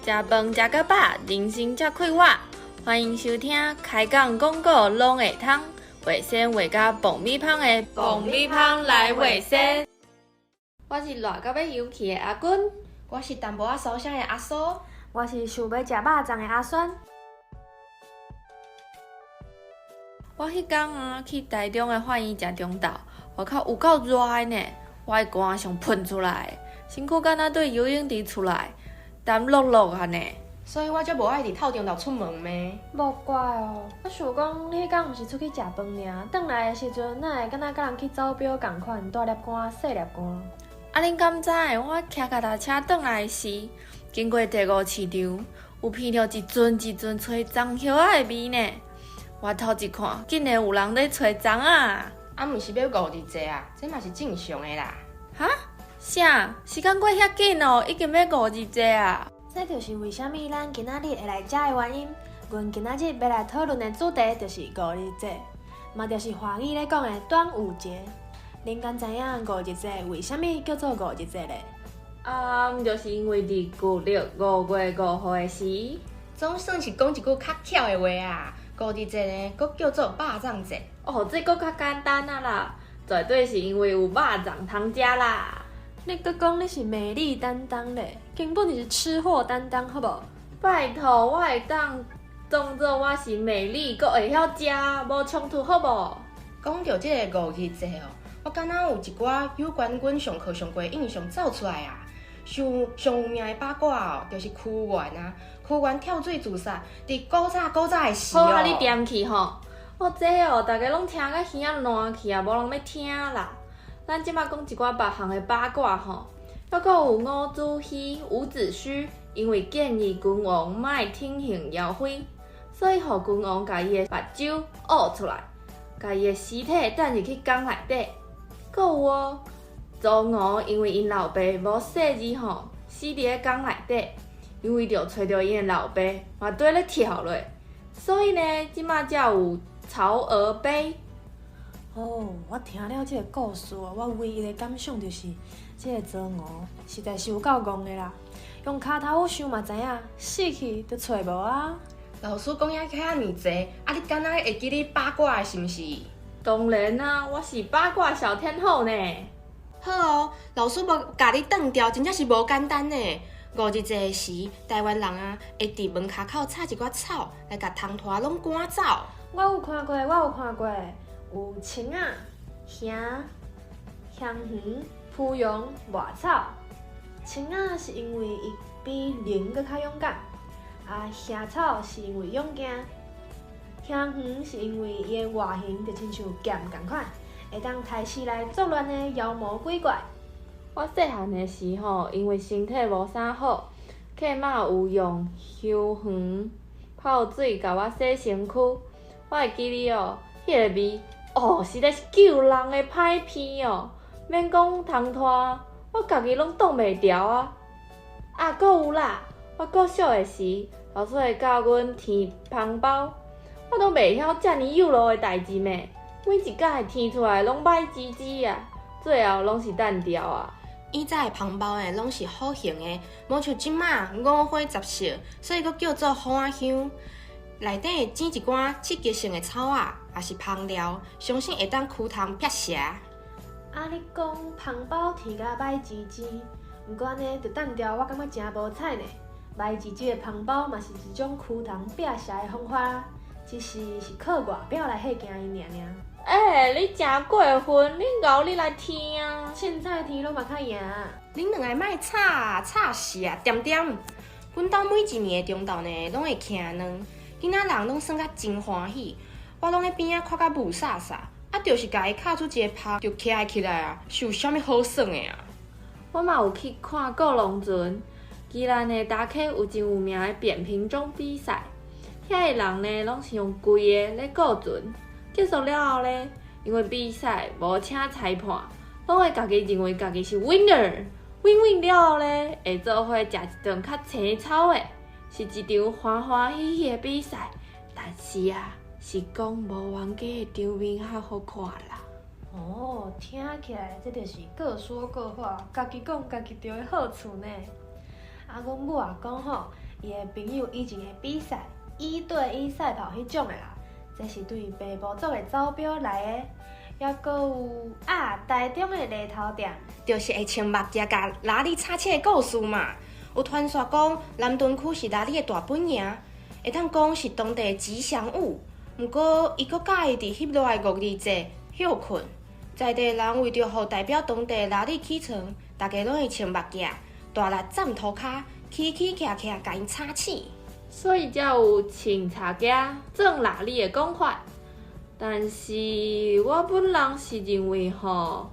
食飯食甲飽，人生才快活。歡迎收聽開講廣告攏會通，衛生畫甲爆米香的爆米香來衛生。我是熱甲欲休去的阿君，我是淡薄仔蘇醒的阿蘇，我是想欲食肉粽的阿萱。我彼工啊去台中的法院食中晝，外口有夠熱的呢，我的汗想噴出來，身軀敢若對游泳池出來，澹漉漉啊呢。所以我才無愛佇透中晝出門咩。無怪哦，我想講你彼工毋是出去食飯爾，轉來的時陣哪會敢若佮人去走標仝款，大粒汗細粒汗。啊，恁敢知我騎腳踏車轉來時，經過第五市場，有聞著一陣一陣吹棕葉仔的味呢。回頭一看，竟然有人咧揣粽仔！啊，毋是欲五日節啊，這嘛是正常的啦。哈？啥？時間過遐緊哦，已經欲五日節啊！這就是為啥物咱今仔日會來遮的原因。阮今仔日欲來討論的主題就是五日節，嘛就是華語咧講的端午節。恁敢知影五日節為啥物叫做五日節咧？啊，毋就是因為佇舊曆5月5號的時。總算是講一句較巧的話啊！五日節呢，閣叫做肉粽節。哦，這閣較簡單啊啦，絕對是因為有肉粽通食啦。你閣講你是美麗擔當咧，根本就是吃貨擔當，好無？拜託，我會當當做我是美麗，閣會曉食，無衝突，好無？講著這个五日節哦，我敢若有一寡有關阮上課上過的印象走出來啊。上上有名的八卦哦，就是屈原啊，屈原跳水自殺，佇古早古早的時哦。好啊，你恬去吼。哦，這哦，逐家攏聽甲耳仔爛去啊，無人欲聽啦。咱這馬講一寡別項的八卦吼，猶閣有伍子胥、伍子胥，因為建議君王莫聽信謠蜚，所以予君王共伊的目睭挖出來，共伊的屍體擲入去江內底。閣有哦，曹娥因為𪜶老爸無細膩吼，死佇咧江內底，因為著揣著𪜶的老爸嘛綴咧跳落，所以呢，這馬才有曹娥碑。哦，我聽了這個故事哦，我唯一的感想就是，這个曹娥實在是有夠戇的啦，用跤頭趺想嘛知影，死去就揣無啊。老師講遐遐爾濟，啊你敢若會記得八卦的是毋是？當然啊，我是八卦小天后呢。好哦，老師無共你斷掉，真正是無簡單呢。五日節的時，台灣人啊會佇門跤口插一寡草，來共蟲豸攏趕走。我有看過，我有看過，有青仔、菸、香櫞、蒲絨、麥草。青仔是因為伊比龍閣較勇敢，啊，菸草是因為勇健，香櫞是因為伊的外形就親像劍仝款，會當刣死來作亂的妖魔鬼怪。我細漢的時吼，因為身體無啥好，契媽有用香櫞泡水共我洗身軀。我會記得哦，彼个味哦，實在是救人的歹鼻哦，免講蟲豸，我家己攏擋袂牢啊！啊，閣有啦，我國小的時，老師會教阮添芳包，我都袂曉遮爾幼路的代誌咩，每一改添出來攏歹吱吱啊，最後攏是擲掉啊！以早的芳包呢，攏是虎形的，無像這馬五花十色，所以閣叫做虎仔香。內底會煎一寡刺激性的草仔，抑是芳料，相信會當驅蟲辟邪。啊，你講芳包添甲歹吱吱，毋過按呢就擲掉，我感覺誠無彩呢。歹吱吱的芳包嘛是一種驅蟲辟邪的方法啊，只是是靠外表來嚇驚伊爾爾。欸，你誠過分！恁𠢕你來添啊！凊彩添攏嘛較贏。恁兩个莫吵啊，吵死啊！恬恬，阮兜每一年的中晝呢，攏會徛卵，囡仔人攏耍甲真歡喜，我攏咧邊仔看甲霧煞煞，啊，就是共伊敲出一個拍就徛起來啊，是有啥物好耍的啊？我嘛有去看過龍船，宜蘭的大溪有真有名的扁平鐘比賽，遐的人呢，攏是用跪的咧過船。結束了後咧，因為比賽無請裁判，攏會家己認為家己是 winner，win win 了後咧，會做伙食一頓較青草的，是一場歡歡喜喜的比賽。但是啊，是講無冤家的場面較好看啦。哦，聽起來這就是各說各話，家己講家己著的好處呢。啊，阮母也講吼，伊的朋友以前的比賽，一對一賽跑彼種的啦。這是對平埔族的走標來的。猶閣有啊，台中的犁頭店，就是會穿目鏡共拉里吵醒的故事嘛。有傳說講，南屯區是拉里的大本營，會當講是當地的吉祥物。毋過，伊閣佮意佇翕熱的五二節歇睏。在地人為著予代表當地的拉里起床，逐家攏會穿目鏡，大力站塗跤，起起徛徛共𪜶吵醒。所以才有穿柴鏡裝拉里的講法。但是我本人是認為吼，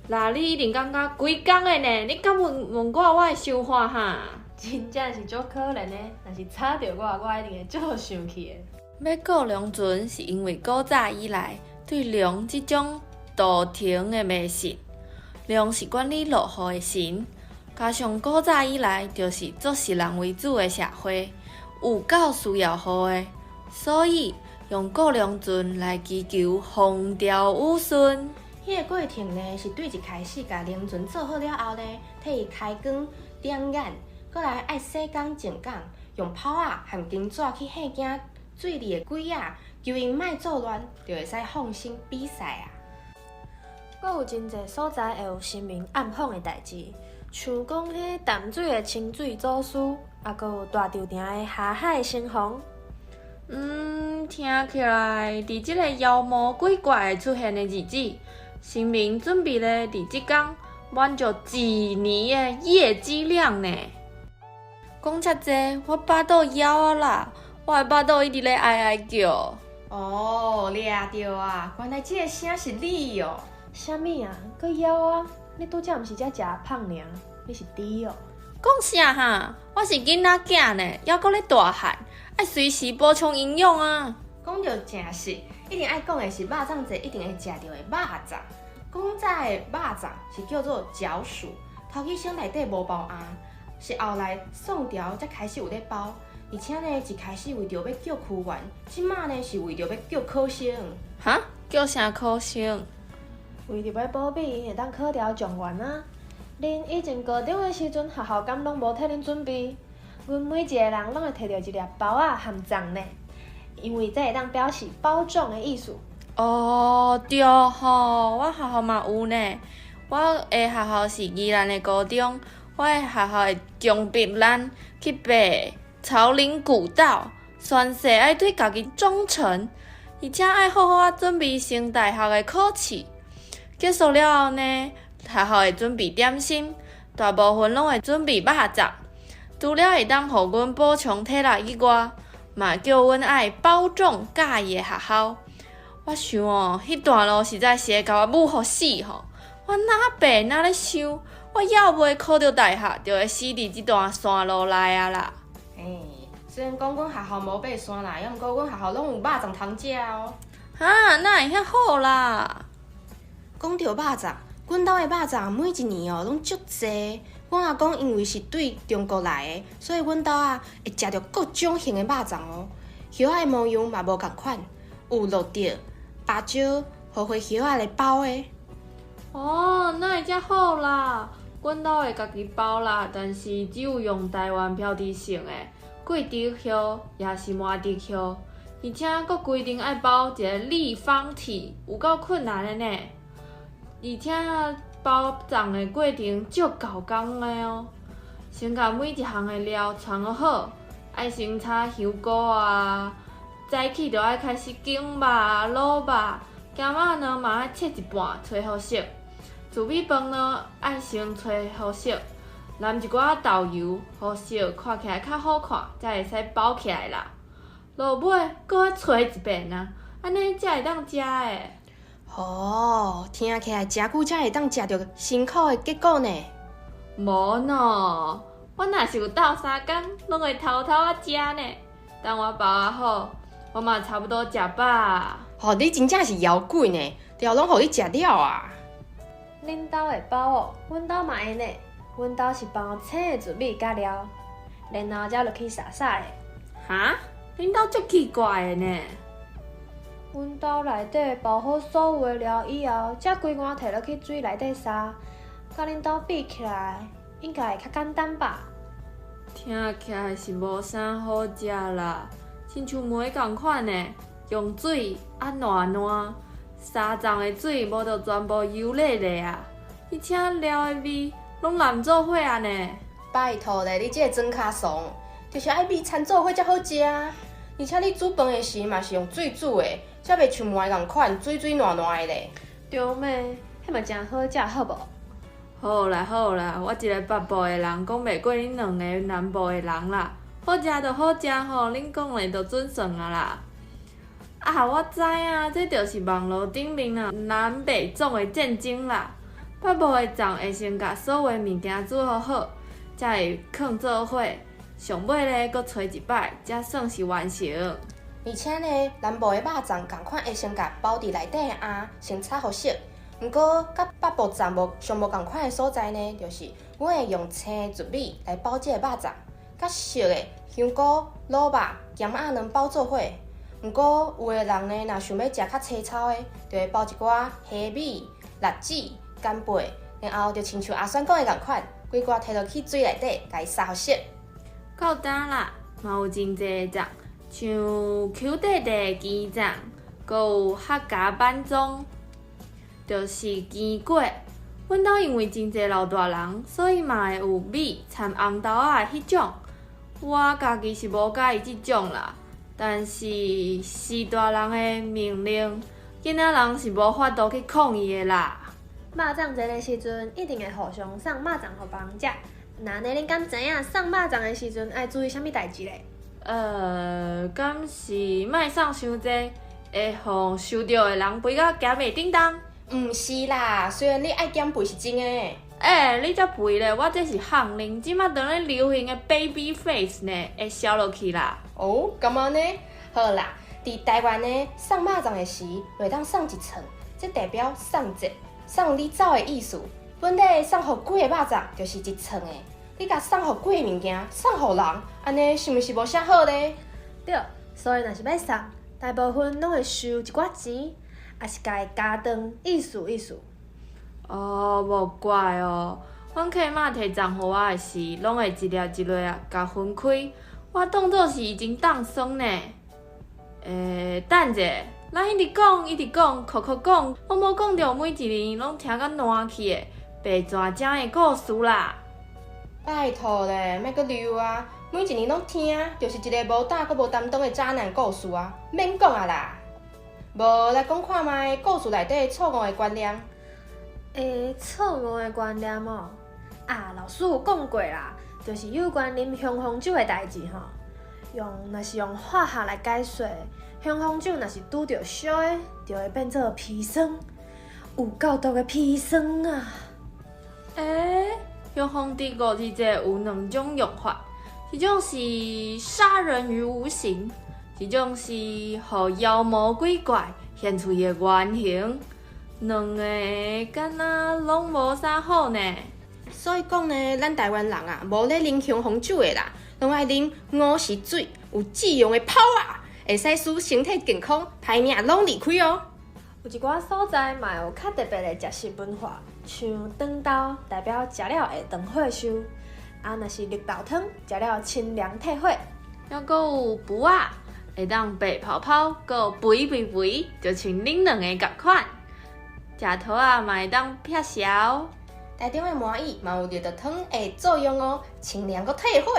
拉里一定感覺規工的呢。你敢問問我我的想法哈？真正是足可憐的，若是吵著我，我一定會足生氣的。欲顧龍船是因為古早以來對龍這種圖騰的迷信，龍是管理落雨的神，加上古早以來就是做實人為主的社會，有夠需要雨的，所以用顧龍船來祈求風調雨順。彼個過程呢，是對一開始共龍船做好了後呢，替伊開光點眼，閣來愛洗工淨工，用炮仔和金紙去嚇驚水裡的鬼仔，求𪜶莫作亂，就會使放心比賽啊。閣有真濟所在會有神明暗訪的代誌，像講彼淡水的清水祖師，抑閣有大稻埕的霞海城隍。聽起來，佇這个妖魔鬼怪會出現的日子，神明準備咧佇這工滿足一年的業績量呢。講遮濟，我腹肚枵啊啦，我的腹肚一直咧哀哀叫。哦，掠著啊，原來這个聲是你哦。啥物啊？閣枵啊？你拄才毋是才食胖爾？你是豬哦？講啥哈？我是囡仔囝呢，猶閣咧大漢，愛隨時補充營養啊。講著食食，一定愛講的是肉粽節一定會食著的肉粽。古早的肉粽是叫做角黍，頭起先內底無包餡，是後來宋朝才開始有咧包。而且呢，一開始為著欲叫屈原，這馬呢是為著欲叫考生。哈？叫啥考生？為著欲保庇𪜶會當考著狀元啊！恁以前高中的時陣，學校敢攏無替恁準備？阮每一個人攏會提著一粒包仔含粽呢，因為這會當表示保重的意思。哦，對吼，我學校嘛有呢。我的學校是宜蘭的高中，我的學校會強迫咱去爬草嶺古道，宣誓愛對家己忠誠，而且愛好好仔準備升大學的考試。結束了後呢，學校會準備點心，大部分攏會準備肉粽。除了會當予阮補充體力以外，嘛叫阮愛保重佮意的學校。我想哦，彼段路實在是會共我舞予死吼！我哪爬哪咧想，我猶未考著大學，就會死佇這段山路內啊啦！欸，雖然講阮學校無爬山啦，猶毋過阮學校攏有肉粽通食哦。哈，哪會遐好啦？講著肉粽，阮兜的肉粽每一年哦攏足濟。阮阿公因為是對中國來的，所以阮兜啊會食著各種型的肉粽哦。葉仔的模樣嘛無仝款，有鹿竹、芭蕉、荷花葉仔來包的。哦，哪會遮好啦？阮兜會家己包啦，但是只有用台灣標誌性的桂竹葉，抑是麻竹葉，而且閣規定愛包一个立方體，有夠困難的呢。而且包粽的過程足猴工的哦，先共每一項的料摠好，愛先炒香菇啊，早起就愛開始揀肉、滷肉，鹹仔呢嘛愛切一半，揣好色。糯米飯呢愛先揣好色，淋一寡豆油，予色看起來較好看，才會使包起來啦。落尾閣愛揣一遍啊，按呢才會當食的。哦，聽起來誠久才會當食著辛苦的結果呢。無喏，我若是有鬥相共，攏會偷偷仔食呢。等我包仔好，我嘛差不多食飽。吼，你真正是枵鬼呢，著攏予你食了啊！恁兜會包哦，阮兜嘛會呢。阮兜是包青的糯米佮料，然後才落去撒撒的。哈？恁兜足奇怪的呢。阮兜內底包好所有的料以後，才規碗提落去水內底撒。佮恁兜比起來，應該會較簡單吧？聽起來是無啥好食啦，親像糜仝款呢，用水啊爛爛，沙粽的水無就全部油咧咧啊，而且料的味攏濫做伙啊呢。拜託咧，你這个裝跤慫，就是愛米摻做伙才好食啊！而且你煮飯的時嘛是用水煮的，才袂像糜仝款水水爛爛的咧。對咩？彼嘛誠好食，好無？好啦好啦，我一个北部的人講袂過恁兩個南部的人啦。好食就好食吼，恁講的就準算啊啦。啊，我知影，這就是網路頂面啊南北粽的戰爭啦。北部的粽會先共所有物件煮好好，才會囥做伙，上尾咧閣炊一擺，才算是完成。而且呢，南部的肉粽仝款會先共包佇內底的餡，先炒予熟。毋過，佮北部粽無上無仝款的所在呢，就是阮會用青的糯米來包這个肉粽，佮熟的香菇、滷肉、鹹鴨卵包做伙。毋過，有的人呢，若想欲食較青草的，就會包一寡蝦米、栗子、干貝，然後就親像阿選講的仝款，規罐提落去水內底，共伊煠予熟。到今啦，嘛有真濟粽，像 Q 塊塊的羹粽，閣有客家板粽，就是羹粿。阮兜因為真濟老大人，所以嘛會有米摻紅豆仔的彼種。我家己是無佮意這種啦，但是是大人的命令，囡仔人是無法度去抗議的啦。肉粽節的時陣，一定會互相送肉粽予別人食。那按呢，恁敢知影送肉粽的時陣愛注意啥物代誌咧？敢是莫送傷濟，會予收著的人肥甲行袂叮當？毋是啦，雖然你愛減肥是真的。欸，你才肥咧，我這是烘臉，這馬當咧流行的 baby face 呢，會消落去啦。哦，敢按呢？好啦，佇台灣呢，送肉粽的時，會當送一寸，這代表送節，送你走的意思。本來送予幾個肉粽就是一寸的，你共送予幾个物件，送予人，按呢是毋是無啥好咧？對，所以若是欲送，大部分攏會收一寡錢，抑是共伊加糖，意思意思。哦，無怪哦，阮契媽提粽予我的時，攏會一粒一粒仔共分開，我當做是伊真凍酸呢。欸，等者，咱一直講，一直講，扣扣講，攏無講著每一年攏聽甲爛去的白蛇精的故事啦。拜託咧，莫閣溜啊！每一年攏聽，就是一个無膽閣無擔當的渣男故事啊！免講啊啦，無來講看覓故事內底錯誤的觀念。欸，錯誤的觀念哦，啊，老師有講過啦，就是有關啉雄黃酒的代誌吼。用若是用化學來解說，雄黃酒若是拄著燒的，就會變做砒霜，有夠毒的砒霜啊！欸，雄黃佇五字節有兩種用法，一種是殺人於無形，一種是予妖魔鬼怪現出伊的原形。兩個敢若攏無啥好呢。所以講呢，咱台灣人啊，無咧啉雄黃酒的啦，攏愛啉五時水，有志用的泡啊，會使使身體健康，歹命攏離開哦。有一寡所在嘛有較特別的食食文化，像長豆代表食了會長歲壽，啊，若是綠豆湯食了清涼退火。猶閣有匏仔，會當白泡泡，閣肥肥肥，就像恁兩个仝款。食桃仔嘛會當撇潲。台中的麻薏嘛有綠豆湯的作用哦，清涼閣退火。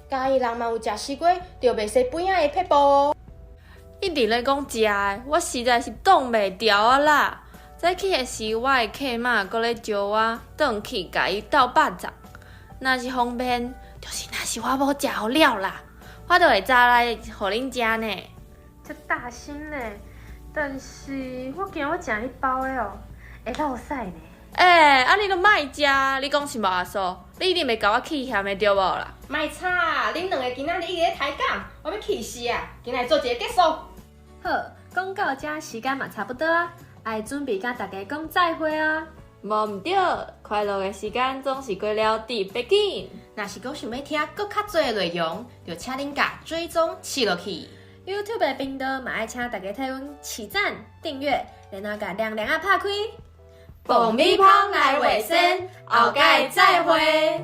嘉義人嘛有食西瓜就袂洗杯仔的撇步哦。一直咧講食的，我實在是擋袂牢啊啦！早起的時，我的契媽閣咧招我轉去共伊鬥肉粽。若是方便，就是若是我無食予了啦，我就會早來予恁食呢。這大聲呢！但是我驚我食彼包的哦，會落屎呢。欸，啊你都莫食，你講是無阿蘇？你一定袂共我氣嫌的對無啦？莫吵，恁兩個今仔日一直咧抬槓，我欲氣死啊！今仔日做一个結束。好，講到這時間嘛差不多啊，愛準備佮大家講再會啊。無毋對，快樂的時間總是過了特別緊。若是閣想欲聽閣較濟的內容，就請恁共追蹤試落去。 YouTube 的頻道嘛愛請大家替阮起讚、訂閱，然後共亮亮仔拍開。爆米香來衛生，後擺再會。